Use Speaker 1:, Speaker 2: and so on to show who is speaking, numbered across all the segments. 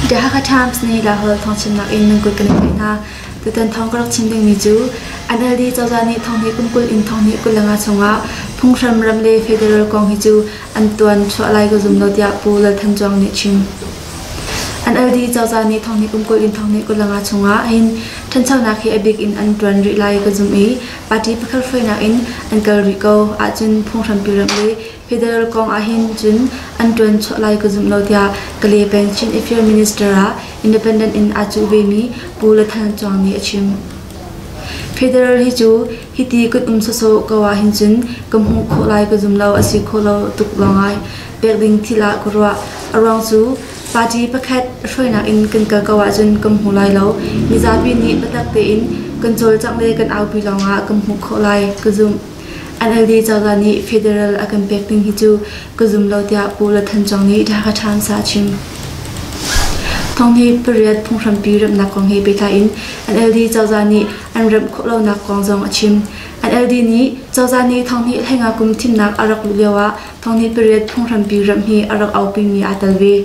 Speaker 1: The Hakha Times nih Lahol thawngchimnak in nan kut kan in tlaih hna. Tutan thawng ka rak chim dingmi cu NLD cozah nih thonghnih kum 20 in thonghnih 25 chungah phunghram ram le federal kong hi cu an tuan chuah lai ka zum lo tiah Pu Lal Than Cuang nih a chim. NLD cozah nih thonghnih kum 20 in thonghnih 25 chungah hin ṭhanchonak hi a bik in an ṭuan rih lai ka zumh i party pakhat hruainak in an kal rih ko ahcun phunghrampi remh le Federal kong ahhin cun an ṭuan chuah lai ka zumh lo tiah Kalay peng Chin Affair Minister ah independent in aa cuh vemi Pu Lathan Cuang nih a chim. Federal hi cu hiti kan um sawsawh ko ahhin cun ka hmuh khawh lai ka zum lo, a si khawh lo tuk lawngah pek ding thil ah ka ruah. A ruang cu party pakhat hruainak in kan kal ko ahcun kan hmu lai lo. Mizapi nih biatak tein kan cawlcangh le kan aupi lawngah kan hmuh khawh lai ka zumh. NLD cozah nih federal a kan pek ding hi cu ka zum lo tiah Pu Lathan Cawng nih Dhaka Times ah a chim. Thong hi pariat phunghrampi remhnak kong he pehtlai in NLD cozah nih an remh khawh lonak kong zong a chim. NLD nih cozah nih thong hnih hlenga kum thimnak a rak luh lio ah thong hnih pariat phunghrampi remh hi a rak aupimi aa tel ve.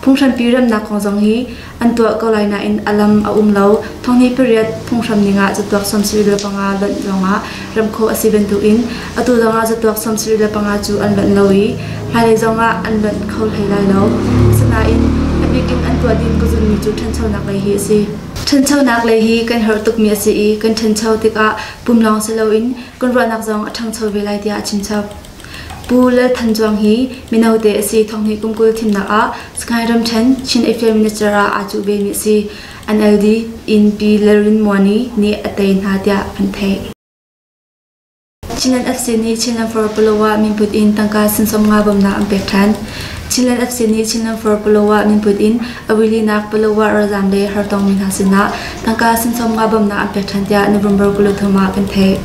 Speaker 1: Phunghrampi remnak kong zong hi an tuah ko lai nain a lam a um lo. Thonghnih pariat phunghram ning ah zatuak 75 lonh lawngah remh khawh a si bantukin atu zongah zatuak 75 cu an lonh lo i hmailei zongah an lonh kho hlei lai lo. Asinain a bik in an tuah ding ka zumhmi cu ṭhanchonak lei hi a si. Ṭhanchonak lei hi kan herh tukmi a si i kan ṭhancho tikah pum lawng si loin kan ruahnak zong a ṭhangcho ve lai tiah a chimchap. Pu Lal Than Cuang hi mino te a si. Thonghnih kum 20 thimnak ah Sagaing ramṭhen Chin Affair Minister ah aa cuh vemi a si. NLD in Pi Lal Rin Muani nih a tei hna tiah an theih. Chinland FC nih Chinland for Palawa minput in tangka 30 bawmhnak an pek ṭhan. Chinland FC nih Chinland for Palawa minput in a wilinak Palawa ralzaam le hartongmi hna sinah tangka 30 bawmhnak an pek ṭhan tiah November 23 ah kan theih.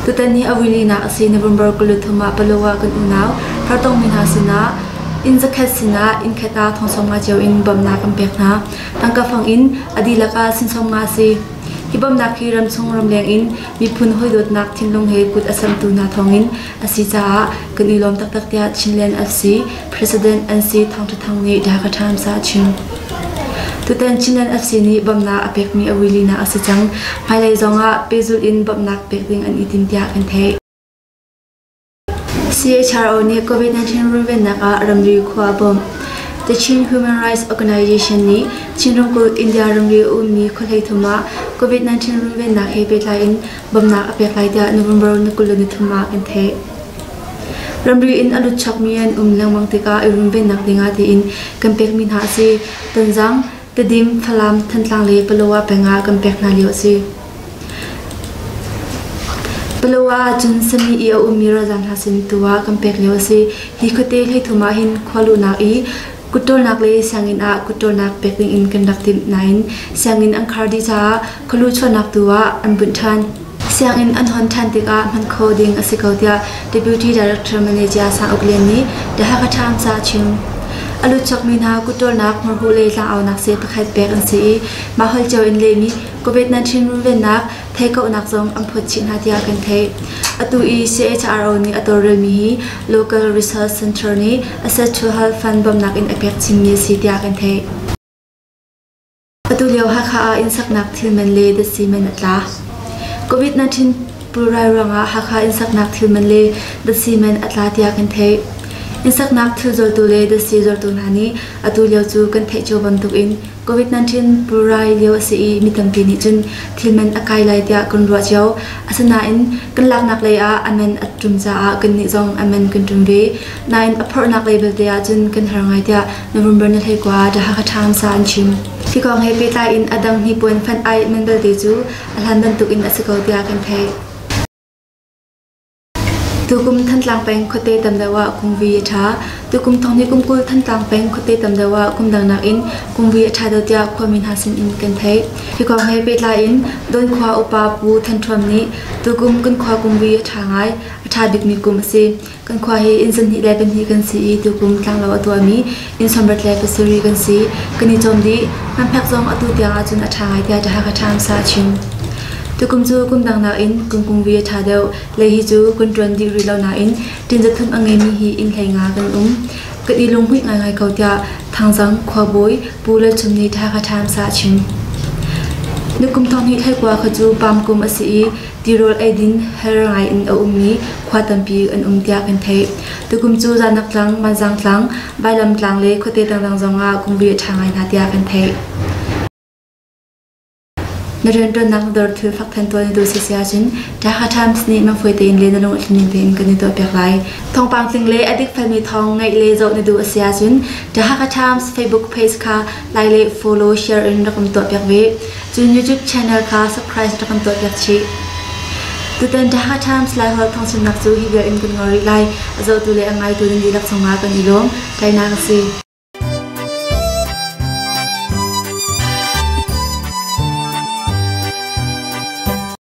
Speaker 1: Tutan hi a vuilinak a si. November 23 ah Palawa kan unau hartongmi hna sinah inn zakhat sinah inn khat ah thong 50 cio in bawmhnak kan pek hna. Tangka fang in a dihlak ah sin 50 a si. Hi bawmhnak hi ramchung ramleng in miphun hawi dawtnak thinlung he kut a samtu hna thawngin a si caah kan i lawm taktak tiah Chinland FC President NC Thawng Tha Thang nih Dhaka Times ah a chim. Tutan Chinland FC nih bawmhnak a pekmi a vuilinak a si cang. Hmailei zongah pehzulh in bawmhnak pek ding an i tim tiah kan theih. CHRO nih COVID-19 runvennak ah ramri khua a bawmh. The Chin Human Rights Organization nih Chin ramkulh India ramri a ummi khua thum ah COVID-19 runvennak he pehtlai in bawmhnak a pek lai tiah November ni 23 ah kan theih. Ramri in a lut chakmi an um lengmang tikah i runvennak dingah tiin kan pekmi hna a si. Tonzang, Tedim, Falam, Thantlang le Palawa peng ah kan pek hna lio a si. Palawa ahcun sami i a ummi ralzaam hna sin tu ah kan pek lio a si. Hi khuate hleithum ah hin khua luhnak i kutṭawlnak le sianginn ah kutṭawlnak pek ding in kan rak timh nain sianginn an khar dih caah khualu chuahnak tu ah an bunh ṭhan. Sianginn an hon ṭhan tikah hman khawh ding a si ko tiah Deputy Director Manager Sang Uk Lian nih The Hakha Times ah a chim. A lut chokmi hna kutṭawlnak, hmurhuh le tlangaunak seh pakhat pek an si i mah holh cio in lehmi COVID-19 runvennak theihkauhnak zong an phawt chih hna tiah kan theih. Atu i CHRO nih a tawlrelmi hi Local Research Center nih Asset to Health Fund bawmhnak in a pek chinmi a si tiah kan theih. Atu lio Hakha ah innsaknak thil man le datsi man a tla. COVID-19 pulrai ruangah Hakha innsaknak thil man le datsi man a tla tiah kan theih. Innsaknak thil zuartu le datsi zuartu hna nih atu lio cu kan theih cio bantukin COVID-19 pulrai lio a si i mi tampi nih cun thil man a kai lai tiah kan ruah cio. Asinain kan laknak lei ah a man a ṭum caah kannih zong a man kan ṭum ve. Nain a phorhnak lei belte ahcun kan har ngai tiah November ni 19 The Hakha Times ah an chim. Hi kong he pehtlai in a dang hnipuan fanh ai man belte cu a hlan bantukin a si ko tiah kan theih. Tukum Thantlang peng khuate tam deuh ah kungvi a ṭha. Tukum thonghnih kum 20 Thantlang peng khuate tam deuh ah kum dang nakin kungvi a ṭha deuh tiah khuami hna sin in kan theih. Hi kong he pehtlai in Dawn khua upa Pu Than Ṭhuam nih tukum kan khua kungvi a ṭha ngai, a ṭha bikmi kum a si. Kan khua hi inn zahnih le pahnih kan si i tukum tlanglo a tuahmi inn 67 le pasarih kan si. Kan i cawm dih. Hmanphek zong atu tiang ahcun a ṭha ngai tiah The Hakha Times ah a chim. Tukum cu kum dang nakin kum kungvi a ṭha deuh. Lei hi cu kan ṭuan dih rih lo nain ṭin zathum a ngeimi hi inn 15 kan um. Kan i lunghmuih ngaingai ko tiah Thangzang khuabawi Pu Lal Chum nih Hakha Times ah a chim. Nukum thonghnih 19 kha cu pam kum a si i tirawl eidin har ngai in a ummi khua tampi an um tiah kan theih. Tukum cu Zanak tlang, Manzang tlang, Vailam tlang le khuate dangdang zongah kungvi a ṭha ngai hna tiah kan theih. Na rianṭuannak na dawr thil fak than tuah na duh si si ahcun Dhaka Times nih mangfawi tein le na lung a tling tein kan i tuahpiak lai. Thawngpang tling le a dikfelmi thawng ngaih le zoh na duh a si ahcun Dhaka Times Facebook page kha like le follow share in rak kan tuahpiak ve. Cun YouTube channel kha subscribe rak kan tuahpiak chih. Tutan Dhaka Times Laiholh thawngchimnak cu hi vial in kan ngol rih lai. A zohtu le a ngaitu nan dihlak cungah kan i lawm. Tainak a si.